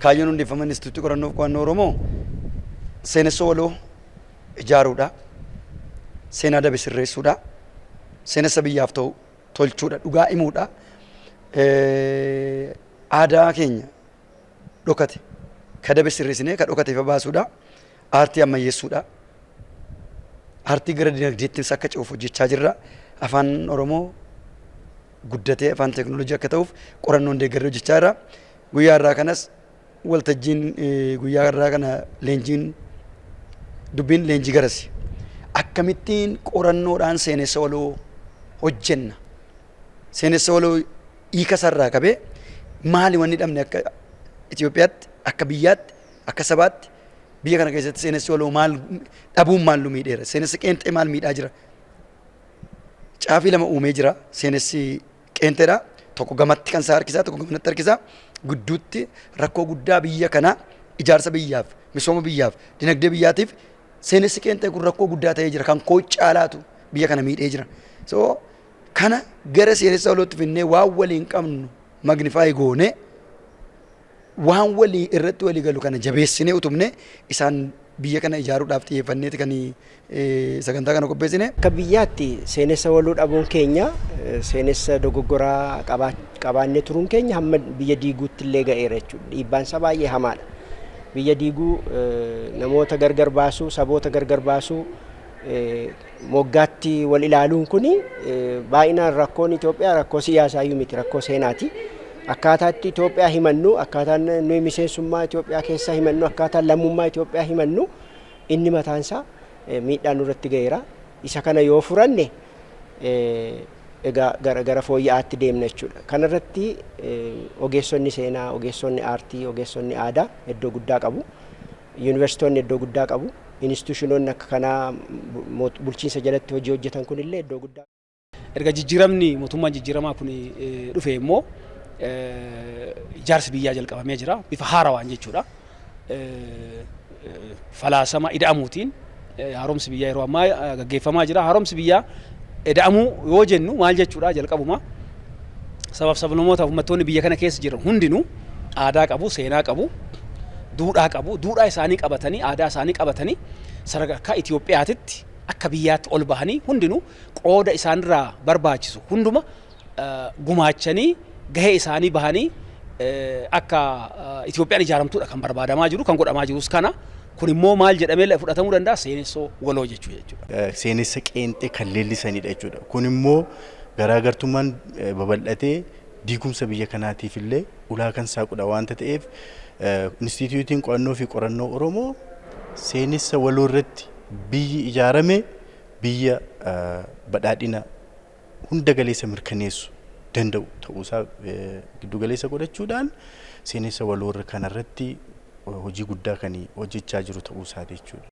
Kaayyoon hundeeffama Inistituutii Qorannoo fi Qo'annoo Oromoo seenessa waloo ijaaruudha. Seenaa dabe sirreessuudha. Seenessa biyyaaf ta'u tolchuudha. Dhugaa himuudha. Aadaa keenya dhokate ka dabe sirreessinee ka dhokate ifa baasuudha. Aartii ammayyeessuudha. Aartii gara dinagdeettis akka ce'uuf hojjechaa jirra. Afaan Oromoo guddatee afaan teekinooloojii akka ta'uuf qorannoon deeggarree hojjechaa jirra. Guyyaa irraa kanas waltajjiin guyyaa irraa kana leenjiin dubbiin leenjii garasi. Akkamittiin qorannoodhaan seenessa waloo hojjenna? Seenessa waloo hiika isarraa qabee maali wanni dhabne akka Itoophiyaatti, akka biyyaatti, akka sabaatti biyya kana keessatti seenessi waloo maal dhabuun maal nu miidheera? Seenessi qeenxee maal miidhaa jira? Caafii lama uumee jira. Seenessi qeenxeedha. Tokko gamatti kan isaa harkisaa, tokko gamanatti harkisaa. Gidduutti rakkoo guddaa biyya kanaa ijaarsa biyyaaf, misooma biyyaaf, dinagdee biyyaatiif seenessi qeenxee kun rakkoo guddaa ta'ee jira. Kan koo caalaatu biyya kana miidhee jira. So kana gara seenessa walootti finnee waan waliin qabnu magnify goone, waan walii irratti walii galu kana jabeessinee utubne, isaan biyya kana ijaaruudhaaf xiyyeeffanneeti kan sagantaa kana qopheessine. Akka biyyaatti seenessa waloo dhabuun keenya, seenessa dogoggoraa qabaannee turuun keenya hamma biyya diiguutti illee ga'eera jechuudha. Dhiibbaan isaa baay'ee hamaadha. Biyya diiguu, namoota gargar baasuu, saboota gargar baasuu, moggaatti wal ilaaluun kuni baay'inaan rakkoon Itoophiyaa rakkoo siyaasaayyuu miti, rakkoo seenaati. Akkaataa itti Itoophiyaa himannu, akkaataan nuyi miseensummaa Itoophiyaa keessa himannu, akkaataan lammummaa Itoophiyaa himannu inni mataansaa miidhaa nurratti ga'eera. Isa kana yoo furanne egaa gara fooyya'aatti deemna jechuudha. Kanarratti ogeessonni seenaa, ogeessonni aartii, ogeessonni aadaa iddoo guddaa qabu. Yuunivarsiitonni iddoo guddaa qabu. Instituushinoonni akka kanaa bulchiinsa jalatti hojii hojjetan kunillee iddoo guddaa. Erga jijjiiramni mootummaan jijjiiramaa kun dhufe immoo ijaarsi biyyaa jalqabamee jira. Bifa haarawaan jechuudha. Falaasama ida'amuutiin haaromsi biyyaa yeroo ammaa gaggeeffamaa jira. Haaromsi biyyaa ida'amuu yoo jennu maal jechuudha? Jalqabuma sabaaf sablammootaaf uummattoonni biyya kana keessa jiran hundinuu aadaa qabu, seenaa qabu, duudhaa qabu. Duudhaa isaanii qabatanii, aadaa isaanii qabatanii sadarkaa Itoophiyaatitti akka biyyaatti ol bahanii hundinuu qooda isaanirraa barbaachisu hunduma gumaachanii, gahee isaanii bahanii akka Itoophiyaan ijaaramtuudha kan barbaadamaa jiru, kan godhamaa jirus kana. Kun immoo maal jedhamee fudhatamuu danda'a? Seenessoo waloo jechuudha. Seenessa qeenxee kan leellisanidha jechuudha. Kun immoo garaagartummaan babal'atee diigumsa biyya kanaatiif illee ulaa kan saaqudha waanta ta'eef, Inistituutiin Qo'annoo fi Qorannoo Oromoo seenessa waloo irratti biyyi ijaarame biyya badhaadhina hunda galeessa mirkaneessu danda'u ta'uusaa giddu galeessa godhachuudhaan seenessa waloo kanarratti hojii guddaa kan hojjechaa jiru ta'uu isaati jechuudha.